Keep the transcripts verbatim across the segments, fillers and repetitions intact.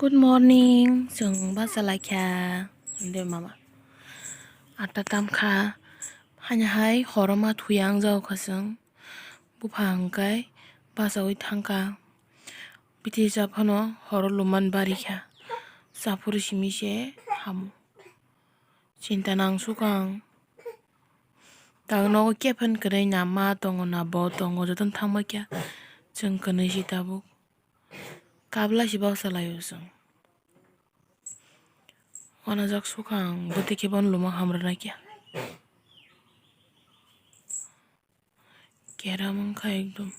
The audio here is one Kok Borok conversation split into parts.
Good morning, chwng bachalaikha, de mama. Atta tamkha, haino hai horo ma thuya wngjago kha chwng. Bupha hwnkhe bachaui thangkha. Bithi cha phano horo luman barikha. Chaphuru simi se hamo. Chinta nang sukha ang. Tang nogo kephen kwrwi na ma tongo na bo tongo jotono thangma kya. Chwng kwnwi si tabuk. Kabla si baksa laio chwng. Wanajak sukha ang bwtwi khe bono luma hamrwna kya. Keram wngkha ekdom.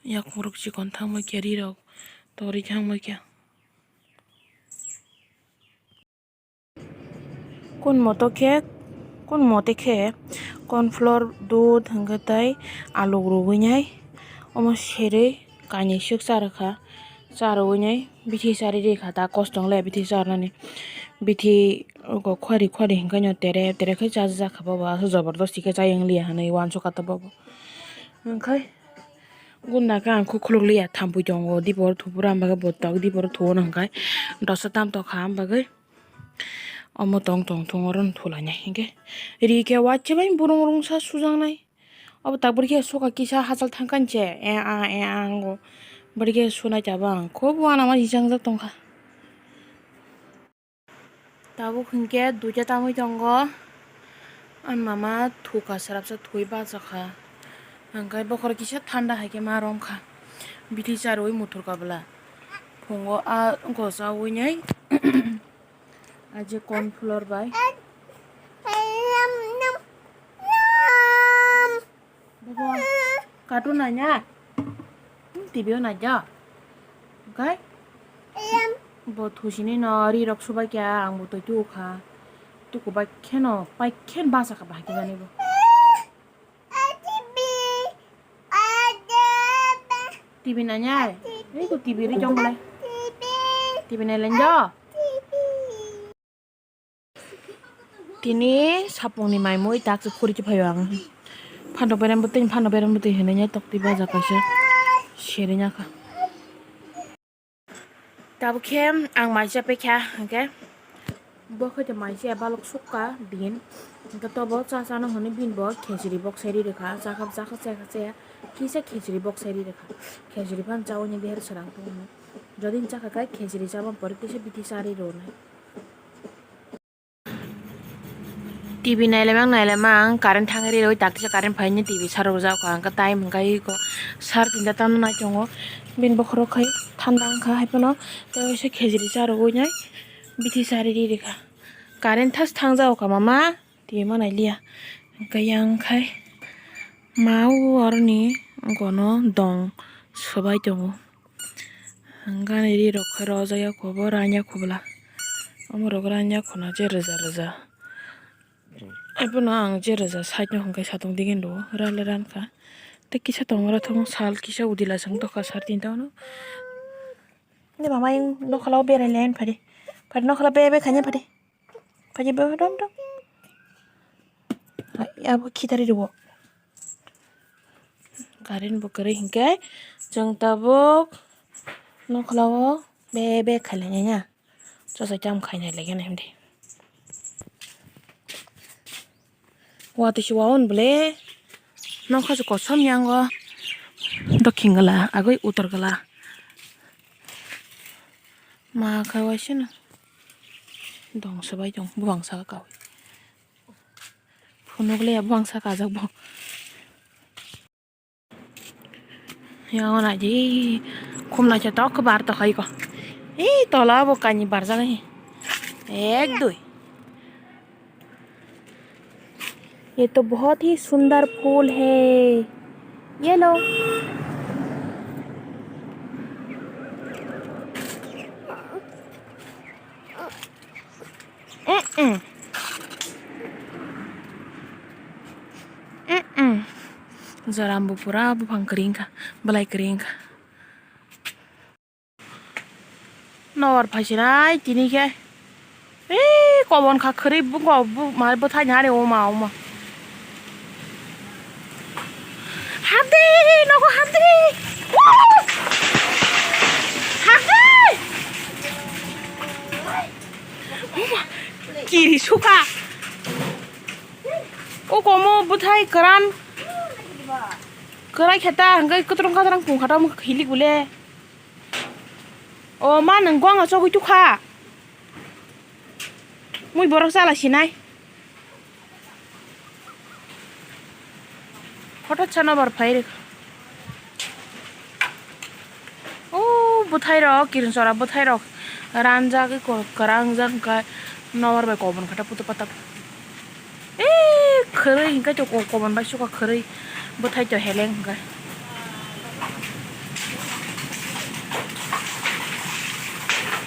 Yakung rok chikon thangma kya ri rok tori thangma kya. Kun moto khe, kun mote khe corn flour, dudh hwnkhe tei aluk rwgwinai omo serwi kainwi swk cha rwkha, cha rwgwinai bithi charwi rikha ta kosto wnglaia bithi charnani, bithi oko khwari khwari hwnkhe no tere tere khe chajak kha bobo aswk jobordosti khe chayung liya hinwi uansukha ta bobo hwnkhe. Gunda khe ang khe khuluk liya thampui tongo, dipor thupura ang bagwi bo tok dipor thuo nang khe dosa tam tok kha ang bagwi. Omo tong tong thung oro thulai nai hinkhe ri khe waisa bai burung rungsa sujaknai. Obo tak bwrwi khe suka kisa hachal thang kha se e a e a wngo. Bwrwi khe sunai tabang khub uanama hichang jak tong kha. Tabuk hinkhe duita tamwi tongo. Ani mama thuka srapsa thwi bachakha. Hwnkhe bokhorok kisa thanda hai khe ma romkha. Bithi charwi muthurkha bwla. Phungo a gosa winai. A je corn flour bai. Bobo, cartoon naina? T V o naija? Okai? Bo thusini no ri rok subai kha, ang bo twi tuo kha. Tuku bai kheno, pai khen basa kha bahai khe jani bo. T V naina? Ei ko T V ri jong le. T V nai lenjo. Tini sapungni mai mui tak se khuri se phaio ang. Phano berem bwtwi, phano berem bwtwi hinwi tok twi baja kaisa seri naka. Tabuk khe ang mai cha pekha hwnkhe bo khe mai cha balok sukha din. Hwnkhe tobo cha chano hwnwi bini bo khejri bok sai ri rwkha. Chakha chakha chaya chaya kisa khejri bok sai ri rwkha. Khejri phano chaui ni deher srang tongmani. Jodi ni chakha khe khejri chabang pore kisa bithi cha ri rwnai. T V nailemang nailemang current thangwi rirwi tak tisa current phaini T V sarok jak kha hwnkhe time hwnkhe iko sar tinta tamo nai tongo bini bokhorok khai thanda wngkha haiphano tei waisa khejri charwgwi nai bithi sari ri rikha current thas thang jak kha mama T V ma nailiya hwnkhe yang khai ma o aroni gono dong swbai tongo. Gana ri rok khe rojak ya kho bo ranya kho bwla. Omo rok ranya kho na je rwja rwja. Abono ang je rwja side no hwnkhe satung digini rwo rale rankha. Tei kisa tongo oro thung sal kisa udila chwng tokha sar tinta ono. Nini mama ayung nokhala o berai lai phadi. Phadi nokhala be be khaina phadi. Phadi be dom dom. Abo khitari rwo. Current bo kwrwi hinkhe chwng tabuk nokhlao be be khailai ya. Chosa cham khainai laiya hwndi. Watwi se waun bwle nokha se kosom yango. Dokhin gala agwi uttor gala. Ma khe waisano dong swbai tong buphang saka kaui. Phunuk le buphang saka ajak bo. Yang naidi khum naithotok khe bar tokha iko. Ei tola bo kainwi barjak. Ek dui. ये तो बहुत ही सुंदर फूल है, yellow. Mm-mm. Mm-mm. Joram bo pura buphang kwrwi wngkha, bwlai kwrwi wngkha. Nor phaisinai tini khe. Ei, kobon kha khwrwi bu-, bu-, ma bwthai nari oma, oma. Hapdi, nogo hapdi. Woo! Hapdi! Thai kwran. Kwrai khe ta hwnkhe kwtwrwng katrang pung kha ta omo hilik bole. O ma nwng gong chogwi tukha. Mui borok chala sinai. Hothat sa nobar phai rwkha. O bwthai rok, kiring chora bwthai rok ranjagwi ko-, kwrang jak wngkha, nobar bai kobon kha ta puto patak. Ee, khwrwi hwnkhe to ko-, kobon bai suka khwrwi bwthai to heleng hwnkhe.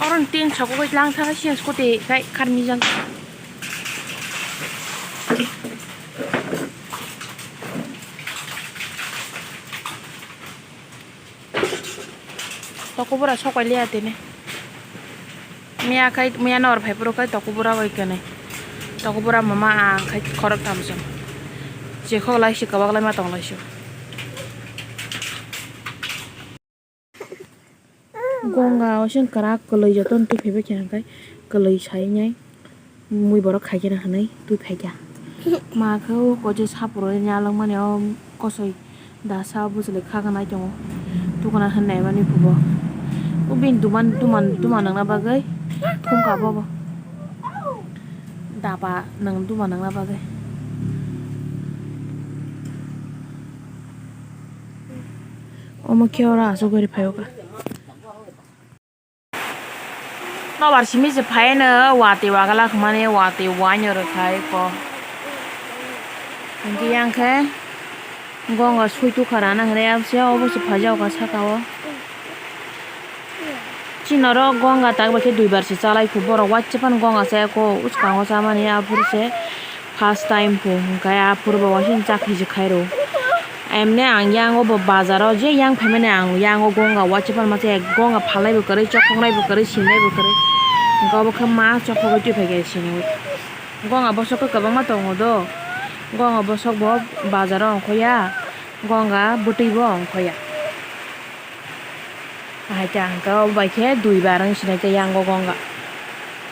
Oro ni tin sokogwi lang thangkhe siyan scooty khai kharmijak. Tokobora sok pai liya tini. Miya khai, miya nor phai phuru khai tokobora bai kani. Tokobora mama ang khai khorok thamsong. Chekhok lai si kwbak lai ma tong lai si. Gonga o seng kwrak kwlwi jotono twi phaibai khe hwnkhai kwlwi sai nai. Mui borok khai khe na hwnwi twi phai kha. Ma khe o koi je sapor o nyalwk mani o kosoi dasa bwchwlwi kha gwnai tongo. Tukuna hwn nai mani phubo. O bini duman, duman, duman nangna bagwi thum ka bobo. Daba nang duman nangna bagwi. Omo khe oro aswk gori phai o kha. Nobar simi se phai no watwi wagala khmani watwi waino rwkhai ko. Hinkhe yang khe gonga sui tukha rana hwnwi abse obo se phaijak kha saka o. Chini oro gonga tak bai khe duibar se chalai kho borok waisa phano gonga chaya kho uskango chamani aphuru se first time kho hinkhe aphuru bo waisa chakri se khairo. Emne ang yang o bo bazar o je yang phaimani ang yang o gonga waisa phano masa gonga phalnai bo kwrwi choknai bo kwrwi sinai bo kwrwi hinkhe obo khe ma chokgwi twi phaikhe siniwi gonga bosok khe kwbangma tongo do gonga bosok bo bazar o ongkhoya gonga bwtwi bo ongkhoya. Hai ta hwnkhe obo bai khe dui bar wng sinai khe yang o gonga.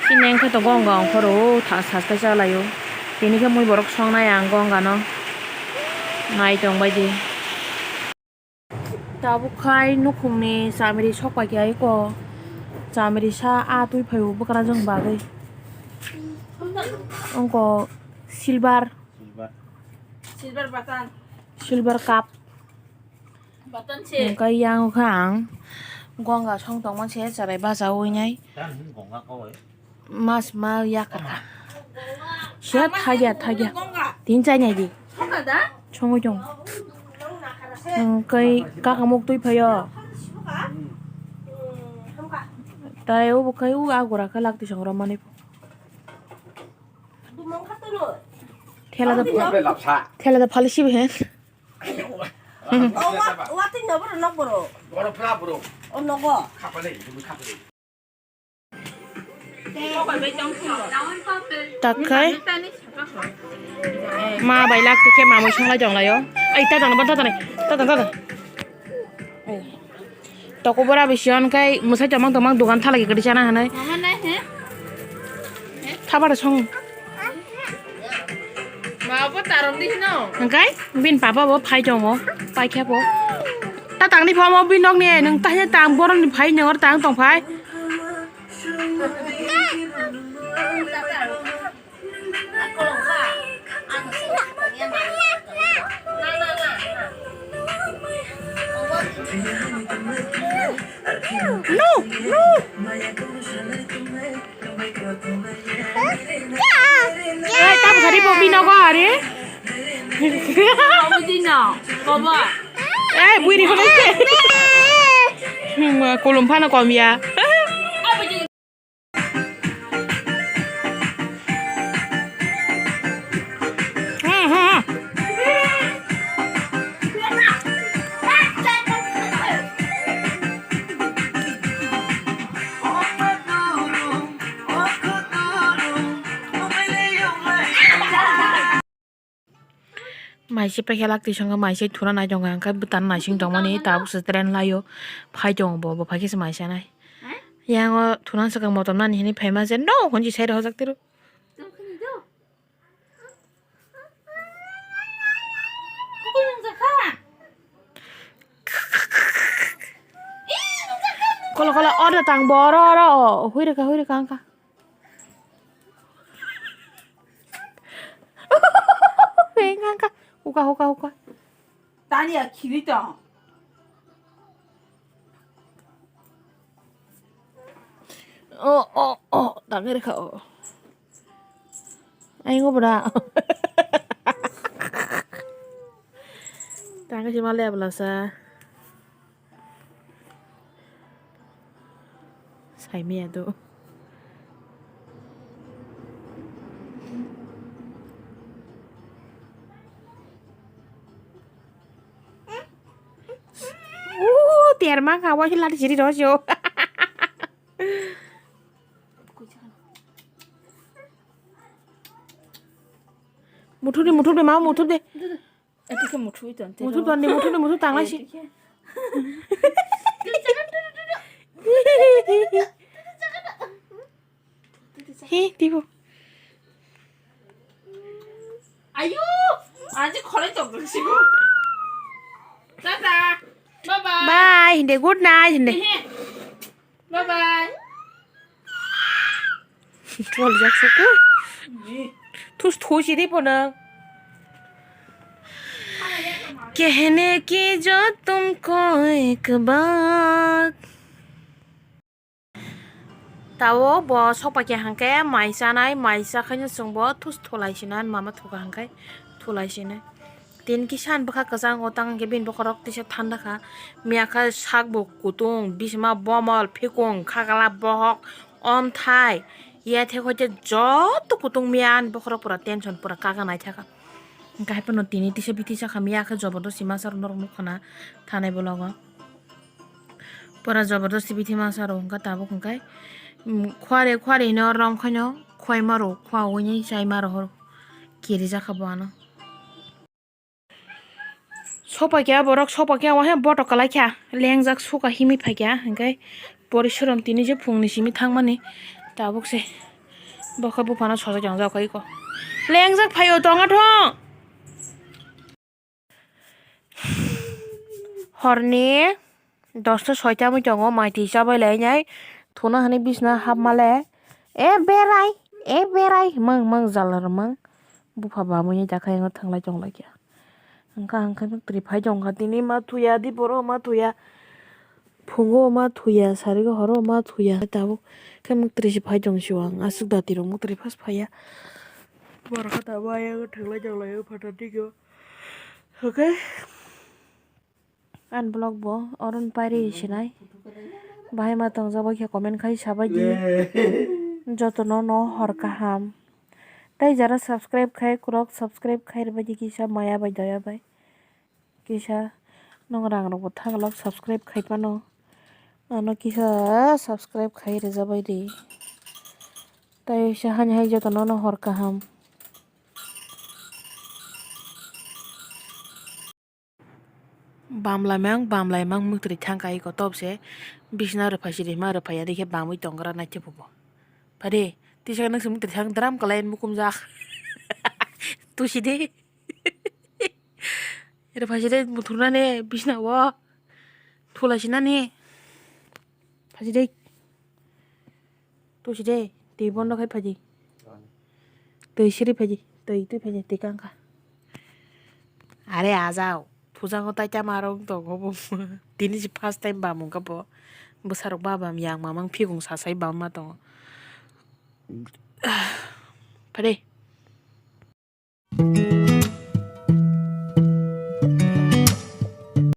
Chini wng khe to gonga ongkhoro o tha sas khe cha lai o. Tini khe mui borok song nai ang gonga no. Nai tong bai di. Tabuk khai nukhung ni chamiri sok pai khe ai ko. Chamiri sa a twi phai o bwkra jwng bagwi. Wng ko silver. Silver. Silver button. Silver cup. Hwnkhe yang kha ang gonga song tongma se cherai bacha ui nai. Mas ma yak kha. Se thagya thagya. Tin chai nai di. Songwi tong. Hwnkhe kaka muk twi phaio. Tai obo khai u agura khe lak twi song romani. Thela da thela da phali sibi he. O wa, wa tin no boro nok boro. Boro pla boro. O nogo. Khapale, khapale. Takhai. Ma bai lak tikhe mamui songlai tonglaio. Ai ta tang ta tang ta tang ta tang. Toko bora bisi on kai musai tomang tomang dogan thalaki kwrwi chana hinwi. Mama nai he? Thabara song. Ma bo tarom di hino. Hwnkhe bin papa bo phai tongo, paikha bo. Ta tangni phamo bin nokni nwng tahya tang borokni phai nongor tang tong phai. No, no. Eh, tam sari popi nogo hari. Kamu di no, baba. Eh, buini ko. Hmm, kolom phano kom ya. Maise paikha lak twi songkha, maise thuna nai tongkha, hwnkhe bwtano naising tongmani tabukse train laio phai tongo bo, bo phaikhe se maisa nai. Yang o thuna swkang motom nani hinwi phaima se no hwnwi side o hojak tiro. Kola kola, oro tang bo, oro, oro. Hui reka, hui reka, angka. Hui angka, angka. Huka, huka, huka. Tani ya khiri tong. Oh, oh, oh, tang reka, oh. Aingo bra. Tang si male abla sa. Saimaya do. Uh, terma kawa si lari siri rosyo. Muthubdi, muthubdi, ma muthubdi. Eti khe muthui ton, tei muthub ro. Ton di, muthub di, muthub tanglai si. Eti khe. He, tibu. Ayo, aji khoroi tong tong sigo. Tata, bye bye. Bye, hindi, good night, hindi. Ehe. Bye bye. Chol jak suku. Thus thus ini pona. Kehne ki jo tumko ek baat. Tao bo sokpakya hangke mai chanai, mai chakhaino chwngbo thus thulai sinai, mama thuka hangke thulai sinai. Tin kisa bwkha kwchang o tang hwnkhe bini bokhorok tisa thanda kha. Miya khe sak bo kutung, bisima bomol, phikung, khagala, bohok, omthai, yathek hoite joto kutung miya ani bokhorok pura tension pura kaga naithaka. Hwnkhe haiphano tini tisa bithi sakha miya khe jobodosti masa rok norok nukha na thanai bologo. Pura jobodosti bithi masa rok hwnkha tabuk hwnkhe, mm, khwari khwari hino romkhaino khwai maro khwa uni chai maro hor kiri jakha bo ano. Sopakya borok, sopakya wahe botok kwlaikha, lengjak suka himwi phaikha, hwnkhe porisorom tini je phungni simi thangmani tabuk se bokhe buphano sojak tongjak kha iko. Lengjak phaio tonga thung. Horni dosta soita wngwi tongo, mai twi chabai lainai, thuna hwnwi bisna hapmale, "E berai, e berai," himang himang jala rwmang, bupha bamwi dakhai wngwi thanglai tonglaikha. Hwnkha hwnkhe mwktwi phai tongkha, tini ma thuya, diporo ma thuya, phungo ma thuya, sarigo horo ma thuya, tabuk khe mwktwi se phai tong sio ang, aswk dati rok mwktwi phas phaiya, borok khe tabuk ayang thanglai tonglaio photo dikhe. Okay. Unblock bo, oron pairi sinai. Bahai ma tongjak bai khe comment khai sabai di. Jotono no hor kaham. Tai jara subscribe khai kwrwk, subscribe khai rwbai di kisa maya bai doya bai. Kisa nwng rang rok bo thaglak subscribe khai phano. Ano kisa subscribe khai rwjabai di. Tai se hani hai jotono no hor kaham. Bam laimang, bam laimang mwktwi thang kai kotob se bisna rwphai si rima rwphai ya dikhe bamwi tong gra naithe phubo. Phade tisa nang se mwktwi thang dram kalai mukum jak. Tusi de. Rwphai si de muthur nani bisna o. Thulai si nani. Phaji de. Tusi de, twi bondo khai phaji. Twi siri phaji, twi twi phaji, twi kangkha. Are ajao, thujango tai tama rok tongo bo. Tini si first time bamung kha bo. Bwsarok ba bam yang mamang phikung sasai bam ma tongo. Phade,